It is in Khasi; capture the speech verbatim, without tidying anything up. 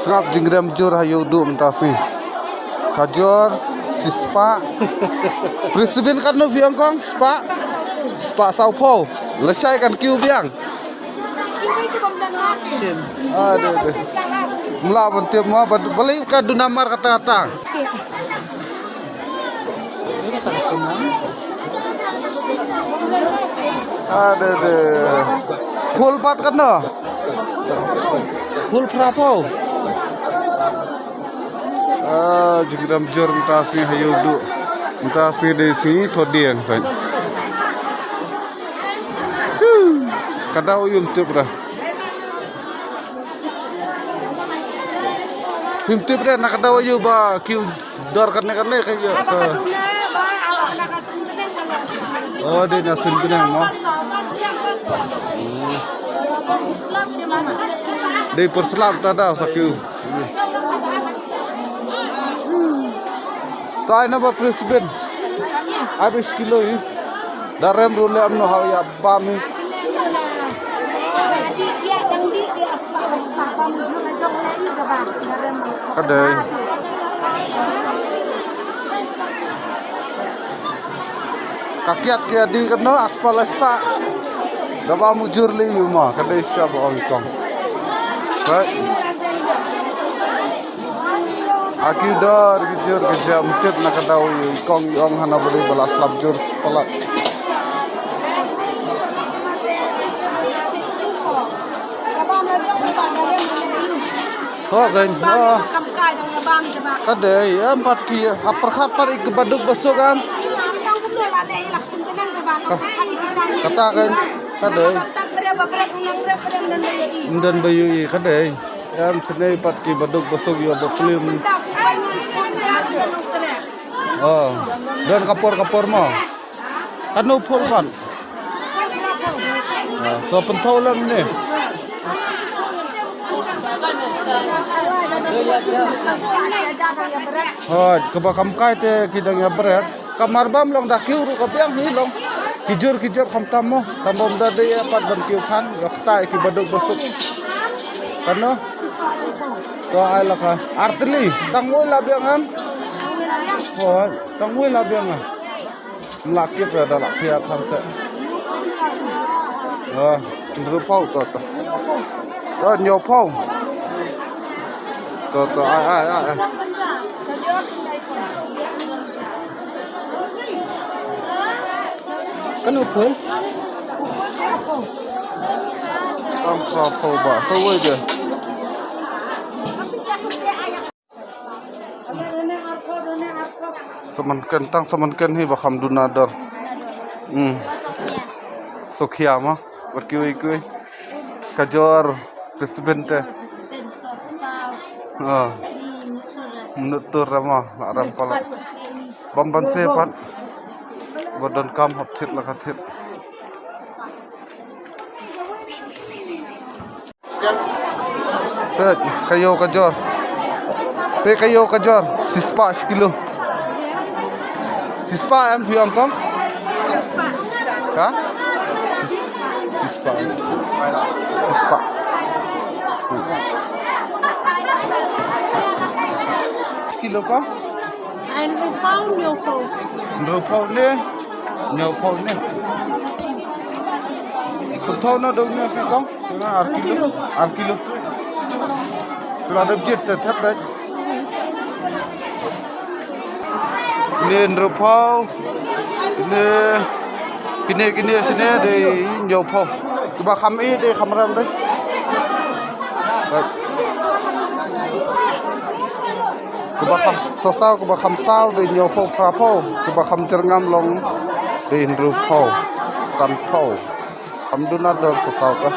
Sngap jingrem jur ha ïuh duh mynta sngi. Ka jur shi spah. Prix sibin katno phi ong kong? Spah. Spah saw phew. Lashai kan kiew biang. Ah, de, de. Mla ban tip ma, ba, balei ka duna mar kata kata. Ah, de, de. Full pat katno? Full phra phew. Ah, jingrem jur mynta sngi ha ïuh duh. Mynta sngi dei sngi thoh dieng. Ka daw ïum tip ra. Phim tip re na ka daw ïu ba kiew dor kane kane ka ïa ka. Oh, dei na Shnong Bneng mo. Dei por slap ta daw sa kiew. Ta ai na ba prix sibin. Ai ba shi kilo hi. Da rem ruh leh amno ha ïa bam hi. Ka dei. Ka kiad kiad di katno, arspah laiphew. Da ba mujur lei ïu ma, ka dei sha ba ong kong. Right. Aki dor ki jur ki jam tip na ka daw ïu kong ïong hana bali bala slap jur palat. Ho kan, ho. Ka dei, em pat ki, ha pyrkhat pat i ki baduk basuk am. Kata kan, ka dei. Ym don ba ïohi, ka dei. Em sngewbha pat ki baduk basuk ïoh ba plim. Oh, don ka por ka por mo. Katno por pat? Ah, to pynthau lem ne. Hooid, kaba kam kai te ki dang ïa bret. Ka mar bam long da kiew ruh ka biang hi long. Ki jur ki jur khamtam mo. Tam bam da dei ïa pat ban kiew phan. Ïa kata ïa ki baduk basuk. Katno? To ai la ka. Artylli. Tang wei la biang am. Hooid, tang wei la biang am. Mla kip ra da la phiat than se. Ah, hynriew phew to to. To hynñiew phew. To to ai ai ai ai. Kano phone? Tang phra phew ba, sa wei de. Saman ken, tang saman ken hi ba kham duna dor. Hmm. Sokhia ma, ba kiwi kiwi. Ka jor, ka sbente. Ah. Mnut tur ma, la ram pala. Bam ban se pat. Ba don kam hap thit la ka thit. Peit, ka ïew ka jor. Peit ka ïew ka jor. Shispah shi kilo. Shispah em phi ong kong? Ha? Shis-, shispah. Shispah. Shi kilo kong? Hynriew phew, hynñiew phew. Hynriew phew ne, hynñiew phew ne. Pynthau na dong ne phi kong? Ar kilo, ar kilo. Sula dep jit te thep dai. Ne hynriew phew. Ne kine kine sine dei hynñiew phew. Kiba kham i dei kham ram dei. Kiba kham saw saw, kiba kham saw dei hynñiew phew phra phew, kiba kham jyrngam long dei hynriew phew, san phew. Kham duna dor saw saw ka.